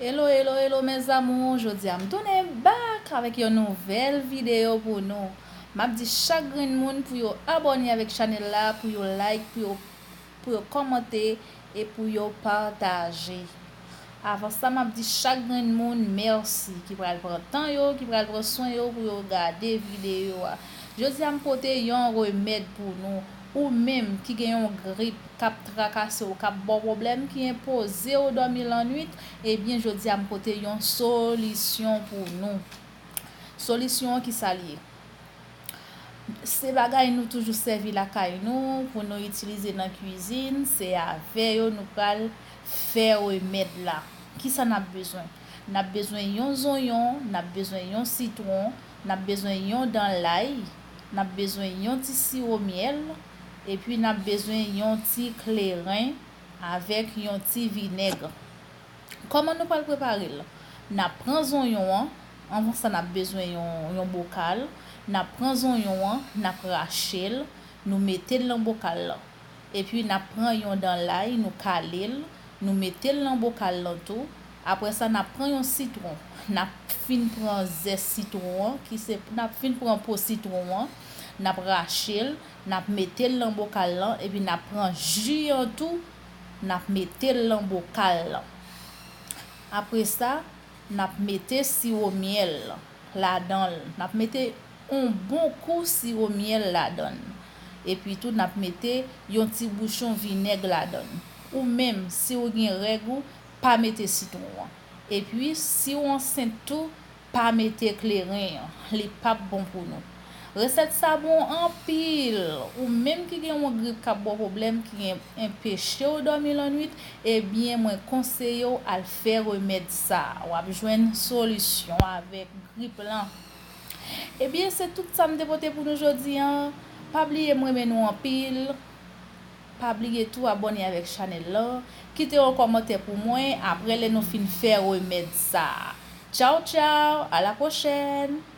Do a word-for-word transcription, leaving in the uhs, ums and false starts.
Hello, hello, hello, mes amours. Jodi a m tounen back avèk yon nouvèl videyo pou nou. M ap di chak grenn moun pou yo abòne avèk chanèl la, pou yo like, pou yo, pou yo kòmante e pou yo pataje. Avan sa, m ap di chak grenn moun mèsi ki pral pran tan yo, ki pral pran swen yo pou yo gade videyo a. Jodi a, m pote yon remèd pou nou. Ou menm ki gen yon grip k ap trakase w, k ap ba w pwoblèm, ki enpoze w dòmi lannwit, ebyen, jodi a m pote yon solisyon pou nou. Solisyon an, ki sa l ye? Se bagay nou toujou sèvi lakay nou, pou nou itilize nan kwizin, se avè yo nou pral fè remèd la. Ki sa n ap bezwen? N ap bezwen yon zonyon, n ap bezwen yon sitwon, n ap bezwen yon dan lay, n ap bezwen yon ti siwo myèl, epi n ap bezwen yon ti kleren avèk yon ti vinèg. Kòman nou pral prepare l? N ap pran zonyon an, anvan sa n ap bezwen yon, yon bokal, n ap pran zonyon an, n ap rache l, nou mete l nan bokal lan. Epi n ap pran yon dan lay, nou kale l, nou mete l nan bokal lan tou. Apre sa, n ap pran yon sitwon. N ap fin pran zès sitwon an, ki se, n ap fin pran po sitwon an, n ap rache l, n ap mete l nan bokal lan, epi n ap pran ji an tou, n ap mete l nan bokal lan. Apre sa, n ap mete siwo myèl ladan l. N ap mete yon bon kou siwo myèl ladan l. Epi tou, n ap mete yon ti bouchon vinèg ladan l. Ou menm, si w gen règ ou, pa mete sitwon an. Epi, si w ansent tou, pa mete kleren an. Li p ap bon pou nou. Resèt sa bon anpil. Ou menm ki gen yon grip k ap ba w pwoblèm, ki en-, enpeche w dòmi lannwit, ebyen, mwen konseye w al fè remèd sa. W ap jwenn solisyon avèk grip lan. Ebyen, se tout sa m te pote pou nou jodi a. Pa bliye m renmen nou anpil. Pa bliye tou abòne avèk chanèl lan. Kite yon kòmantè pou mwen apre lè nou fin fè remèd sa. Tchaw, tchaw, à la prochaine!